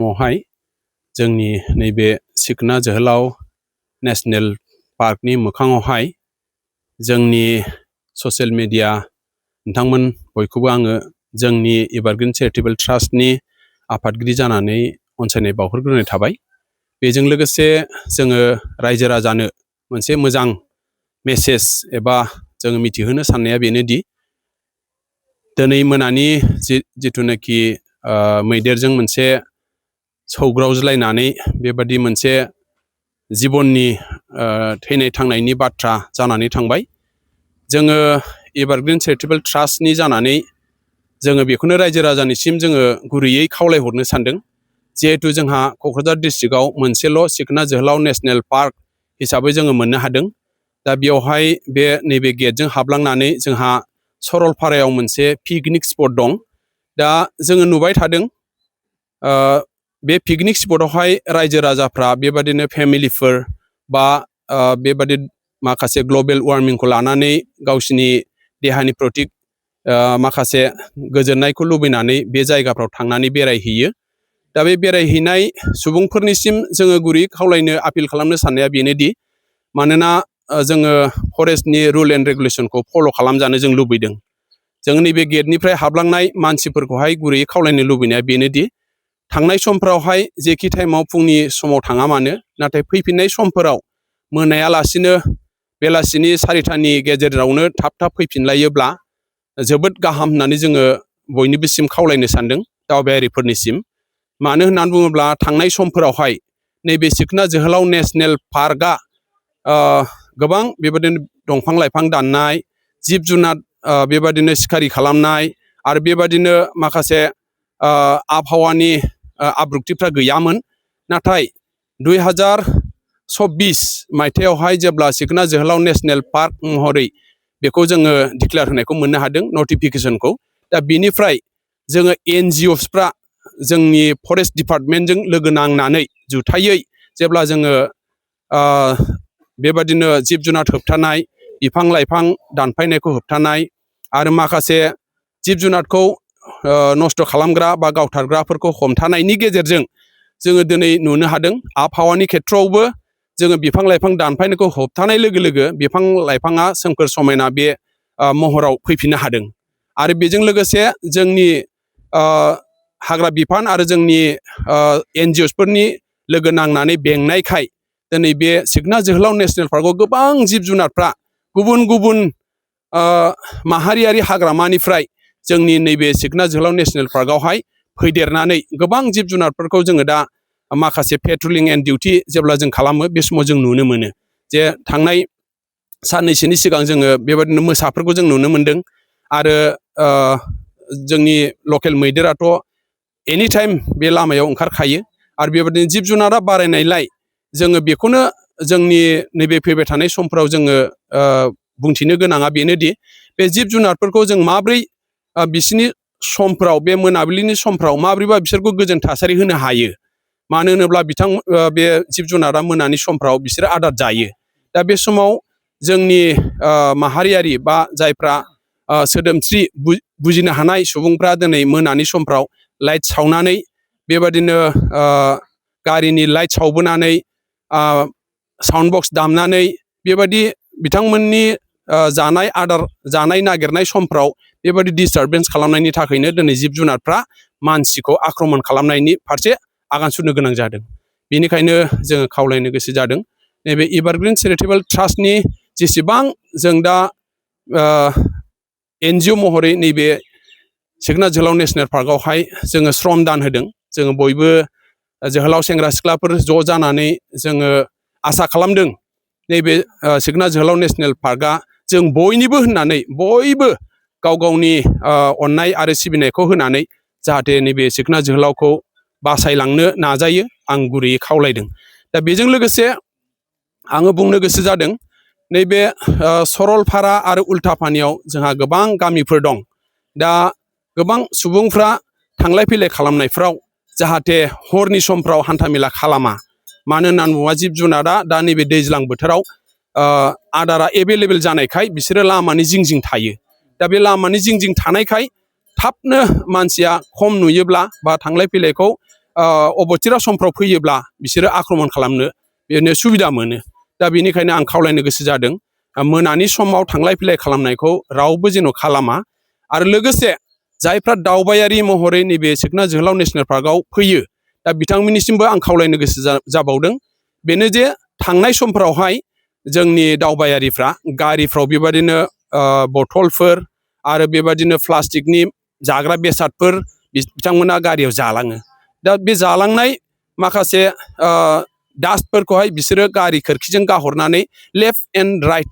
महाय जोंनि नैबे सिखना जोहोलाव नेशनेल पार्कनि मोखाङावहाय जोंनि ससियेल मिडिया नोंथांमोन बयखौबो आङो जोंनि एभारग्रीन चेरिटेबल ट्रास्टनि आफादगिरि जानानै अनसायनाय बावहरग्रोनाय थाबाय। बेजों लोगोसे जोङो रायजो राजानो मोनसे मोजां मेसेज एबा जोङो मिथिहोनो साननाया बेनोदि दिनै मोनानि जिथुनाखि मैदेरजों मोनसे सौग्रावज्लायनानै बेबादि मोनसे जिबननि थैनाय थांनायनि बाथ्रा जानानै थांबाय। जोङो एभारग्रीन चेरिटेबल ट्रास्टनि जानानै जोङो बेखौनो रायजो राजानिसिम जोङो गुरैयै खावलायहरनो सानदों। जिहेथु जोंहा क'क्राझार डिस्ट्रिक्टआव मोनसेल' सिखना जोहोलाव नेशनेल पार्क हिसाबै जोङो मोननो हादों। दा बेवहाय बे नैबे गेटजों हाबलांनानै जोंहा सरलपारायाव मोनसे पिकनिक स्पट दं। दा जोङो नुबाय थादों बे पिकनिक स्पटआवहाय रायजो राजाफ्रा बेबादिनो फेमिलिफोर बा बेबादि माखासे ग्लबेल वार्मिंखौ लानानै गावसिनि देहानि प्रति माखासे गोजोननायखौ लुबैनानै बे जायगाफ्राव थांनानै बेरायहैयो। दा बे बेरायहैनाय सुबुंफोरनिसिम जोङो गुरै खावलायनो आपिल खालामनो साननाया बेनोदि मानोना जोङो फरेस्टनि रुल एन्ड रेगुलेसनखौ फल' खालामजानो जों लुबैदों। जों नैबे गेटनिफ्राय हाबलांनाय मानसिफोरखौहाय गुरैयै खावलायनो लुबैनाया बेनोदि थांनाय समफोरावहाय जेखि टाइमाव फुंनि समाव थाङा मानो नाथाय फैफिननाय समफोराव मोनायालासिनो बेलासिनि 4टानि गेजेरावनो थाब थाब फैफिनलायोब्ला जोबोद गाहाम होननानै जोङो बयनिबोसिम खावलायनो सानदों दावबायारिफोरनिसिम। मानो होननानै बुङोब्ला थांनाय समफोरावहाय नैबे सिखना जोहोलाव नेशनेल पार्कआ गोबां बेबादिनो दंफां लाइफां दाननाय, जिब जुनार बेबादिनो सिखारि खालामनाय आरो बेबादिनो माखासे आबहावानि आब्रुथिफ्रा गैयामोन। नाथाय 2024 मायथाइयावहाय जेब्ला सिखना जोहोलाव नेशनेल पार्क महरै बेखौ जोङो डिक्लेयार होनायखौ मोननो हादों नटिफिकेसनखौ। दा बेनिफ्राय जोङो NGOsफ्रा जोंनि फरेस्ट डिपार्टमेन्टजों लोगो नांनानै जुथायै जेब्ला जोङो बेबादिनो जिब जुनार होबथानाय, बिफां लाइफां दानफायनायखौ होबथानाय आरो माखासे जिब जुनारखौ नस्थ' खालामग्रा बा गावथारग्राफोरखौ हमथानायनि गेजेरजों जोङो दिनै नुनो हादों आबहावानि खेथ्रआवबो जोङो बिफां लाइफां दानफायनायखौ होबथानाय लोगो लोगो बिफां लाइफाङा सोमखोर समायना बे महराव फैफिननो हादों। आरो बेजों लोगोसे जोंनि हाग्रा बिफान आरो जोंनि NGOsफोरनि लोगो नांनानै बेंनायखाय दिनै बे सिखना जोहोलाव नेशनेल पार्कआव गोबां जिब जुनारफ्रा गुबुन गुबुन माहारियारि हाग्रामानिफ्राय जोंनि नैबे सिखना जोहोलाव नेशनेल पार्कआवहाय फैदेरनानै गोबां जिब जुनारफोरखौ जोङो दा माखासे पेट्रलिं एन्ड डिउटि जेब्ला जों खालामो बे समाव जों नुनो मोनो जे थांनाय साननैसोनि सिगां जोङो बेबादिनो मोसाफोरखौ जों नुनो मोनदों। आरो जोंनि लकेल मैदेराथ' एनिटाइम बे लामायाव ओंखारखायो। आरो बेबादिनो जिब जुनारा बारायनायलाय जोङो बेखौनो जोंनि नैबे फैबाय थानाय समफ्राव जोङो बुंथिनो गोनाङा बेनोदि बे जिब जुनारफोरखौ जों माब्रै बिसिनि समफ्राव बे मोनाबिलिनि समफ्राव माब्रैबा बिसोरखौ गोजोन थासारि होनो हायो। मानो होनोब्ला बे जिब जुनारा मोनानि समफ्राव बिसोरो आदार जायो। दा बे समाव जोंनि माहारियारि बा जायफ्रा सोदोमस्रि बुजिनो हानाय सुबुंफ्रा दिनै मोनानि समफ्राव लाइट सावनानै बेबादिनो गारिनि लाइट सावबोनानै साउन्ड बक्स दामनानै बेबादि बिथांमोननि जानाय आदार जानाय नागिरनाय समफ्राव बेबादि डिस्टारबेन्स खालामनायनि थाखायनो दिनै जिब जुनारफ्रा मानसिखौ आक्रमन खालामनायनि फारसे आगान सुरनो गोनां जादों। बेनिखायनो जोङो खावलायनो गोसो जादों नैबे एभारग्रीन चेरिटेबल ट्रास्टनि जेसेबां जों दा NGO महरै नैबे सिखना जोहोलाव नेशनेल पार्कआवहाय जोङो श्रम दान होदों। जोङो बयबो जोहोलाव सेंग्रा सिख्लाफोर ज' जानानै जोङो आसा खालामदों नैबे सिखना जोहोलाव नेशनेल पार्कआ जों बयनिबो होननानै बयबो गाव गावनि अननाय आरो सिबिनायखौ होनानै जाहाथे नैबे सिखना जोहोलावखौ बासायलांनो नाजायो आं गुरैयै खावलायदों। दा बेजों लोगोसे आङो बुंनो गोसो जादों नैबे सरलपारा आरो उल्थापानियाव जोंहा गोबां गामिफोर दं। दा गोबां सुबुंफ्रा थांलाय फैलाय खालामनायफ्राव जाहाथे हरनि समफ्राव हान्थामेला खालामा। मानो होननानै बुङोबा जिब जुनारा दा नैबे दैज्लां बोथोराव आदारा एभेलेबेल जानायखाय बिसोरो लामानि जिं जिं थायो। दा बे लामानि जिं जिं थानायखाय थाबनो मानसिया खम नुयोब्ला बा थांलाय फैलायखौ अबथिरा समफ्राव फैयोब्ला बिसोरो आक्रमण खालामनो बेनो सुबिदा मोनो। दा बेनिखायनो आं खावलायनो गोसो जादों मोनानि समाव थांलाय फैलाय खालामनायखौ रावबो जेन' खालामा। आरो लोगोसे जायफ्रा दावबायारि महरै नैबे सिखना जोहोलाव नेसनेल पार्कआव फैयो दा बिथांमोननिसिमबो आं खावलायनो गोसो जाबावदों बेनो जे थांनाय समफोरावहाय जोंनि दावबायारिफ्रा गारिफ्राव बेबादिनो बथलफोर आरो बेबादिनो प्लास्टिकनि जाग्रा बेसादफोर बिथांमोना गारियाव जालाङो। दा बे जालांनाय माखासे डास्टफोरखौहाय बिसोरो गारि खोरखिजों गाहरनानै लेफ्ट एन्ड राइट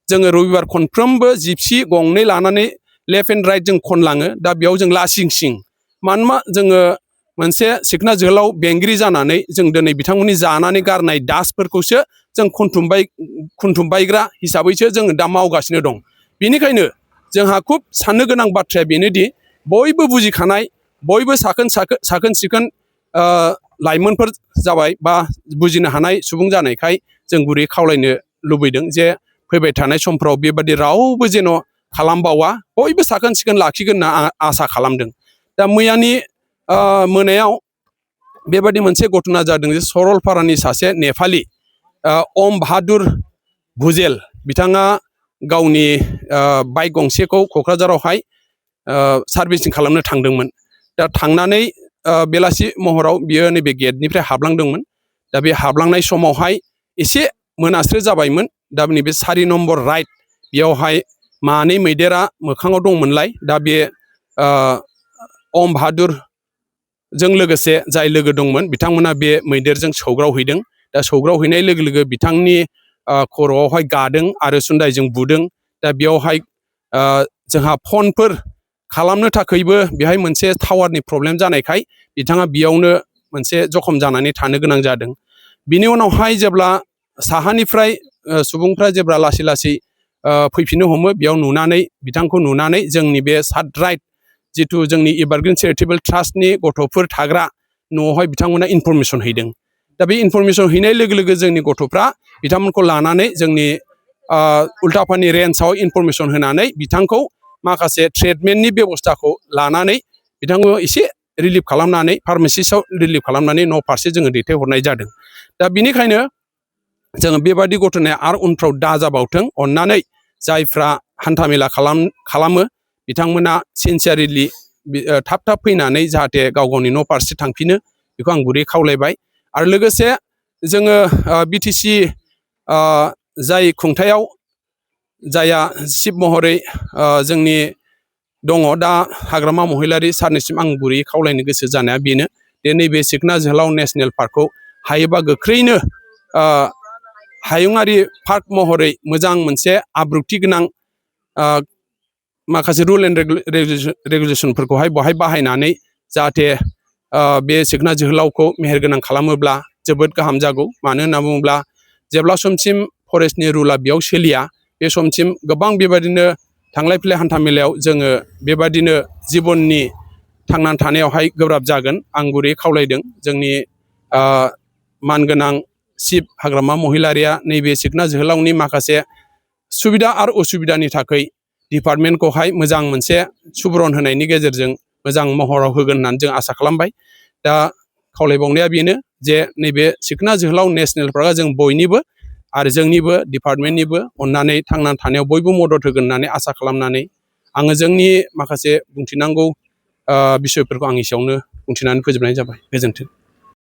जोङो रबिबार खनफ्रोमबो जिपसि गंनै लानानै लेफ्ट एन्ड राइट जों खनलाङो। दा बेयाव जों लासिं सिं मानोना जोङो मोनसे सिखना जोहोलाव बेंगिरि जानानै जों दिनै बिथांमोननि जानानै गारनाय डास्टफोरखौसो जों खुन्थुमबायग्रा हिसाबैसो जोङो दा मावगासिनो दं। बेनिखायनो जोंहा खुब साननो गोनां बाथ्राया बेनोदि बयबो बुजिखानाय बयबो साखोन सिखोन लाइमोनफोर जाबाय बा बुजिनो हानाय सुबुं जानायखाय जों गुरै खावलायनो लुबैदों जे फैबाय थानाय समफ्राव बेबादि रावबो जेन' खालामबावा बयबो साखोन सिखोन लाखिगोन होनना आसा खालामदों। दा मैयानि मोनायाव बेबादि मोनसे घटना जादों जे सरलपारानि सासे नेपालि अम बाहादुर भुजेल बिथाङा गावनि बाइक गंसेखौ क'क्राझारावहाय सार्भिसिं खालामनो थांदोंमोन। दा थांनानै बेलासि महराव बियो नैबे गेटनिफ्राय हाबलांदोंमोन। दा बे हाबलांनाय समावहाय एसे मोनास्रो जाबायमोन। दा नैबे 4 नम्बर राइट बेयावहाय मानै मैदेरा मोखाङाव दंमोनलाय। दा बे अम बाहादुरजों लोगोसे जाय लोगो दंमोन बिथांमोना बे मैदेरजों सौग्रावहैदों। दा सौग्रावहैनाय लोगो लोगो बिथांनि खर'आवहाय गादों आरो सुन्दायजों बुदों। दा बेयावहाय जोंहा फनफोर खालामनो थाखायबो बेहाय मोनसे टावारनि प्रब्लेम जानायखाय बिथाङा बेयावनो मोनसे जखम जानानै थानो गोनां जादों। बिनि उनावहाय जेब्ला साहानिफ्राय सुबुंफ्रा जेब्ला लासै लासै फैफिननो हमो बेयाव नुनानै बिथांखौ नुनानै जोंनि बे सात राइट जिथु जोंनि एभारग्रिन चेरिटेबल ट्रास्टनि गथ'फोर थाग्रा न'आवहाय बिथांमोना इनफरमेसन हैदों। दा बे इनफरमेसन हैनाय लोगो लोगो जोंनि गथ'फ्रा बिथांमोनखौ लानानै जोंनि उल्टापानि रेन्जआव इनफरमेसन होनानै बिथांखौ माखासे ट्रिटमेन्टनि बेब'स्थाखौ लानानै बिथांखौ एसे रिलिफ खालामनानै फार्मासिस्टआव रिलिफ खालामनानै न' फारसे जोङो दैथायहरनाय जादों। दा बिनिखायनो जोङो बेबादि घटनाया आरो उनफ्राव दाजाबावथों अननानै जायफ्रा हान्थामेला खालामो बिथांमोना सिनसियारलि थाब थाब फैनानै जाहाथे गाव गावनि न' फारसे थांफिनो बेखौ आं गुरै खावलायबाय। आरो लोगोसे जोङो बिटिसि जाय खुंथायाव जायहा चिफ महरै जोंनि दङ दा हाग्रामा महिलारि सारनिसिम आं गुरैयै खावलायनो गोसो जानाया बेनो जे नैबे सिखना जोहोलाव नेसनेल पार्कखौ हायोबा गोख्रैनो हायुङारि पार्क महरै मोजां मोनसे आब्रुथि गोनां माखासे रुल एन्ड रेगुलेसनफोरखौहाय बहाय बाहायनानै जाहाथे बे सिखना जोहोलावखौ मेहेरगोनां खालामोब्ला जोबोद गाहाम जागौ। मानो होनना बुङोब्ला जेब्ला समसिम फरेस्टनि रुला बेयाव सोलिया बे समसिम गोबां बेबादिनो थांलाय फैलाय हान्था मेलायाव जोङो बेबादिनो जिबननि थांनानै थानायावहाय गोब्राब जागोन। आं गुरै खावलायदों जोंनि मानगोनां चिफ हाग्रामा महिलारिया नैबे सिखना जोहोलावनि माखासे सुबिदा आरो उसुबिदानि थाखाय डिपार्टमेन्टखौहाय मोजां मोनसे सुबुरन होनायनि गेजेरजों मोजां महराव होगोन होननानै जों आसा खालामबाय। दा खावलायबावनाया बेनो जे नैबे सिखना जोहोलाव नेसनेल पार्कआ जों बयनिबो आरो जोंनिबो डिपार्टमेन्टनिबो अननानै थांनानै थानायाव बयबो मदद होगोन होननानै आसा खालामनानै आङो जोंनि माखासे बुंथिनांगौ बिसयफोरखौ आं एसेयावनो बुंथिनानै फोजोबनाय जाबाय। गोजोन्थों।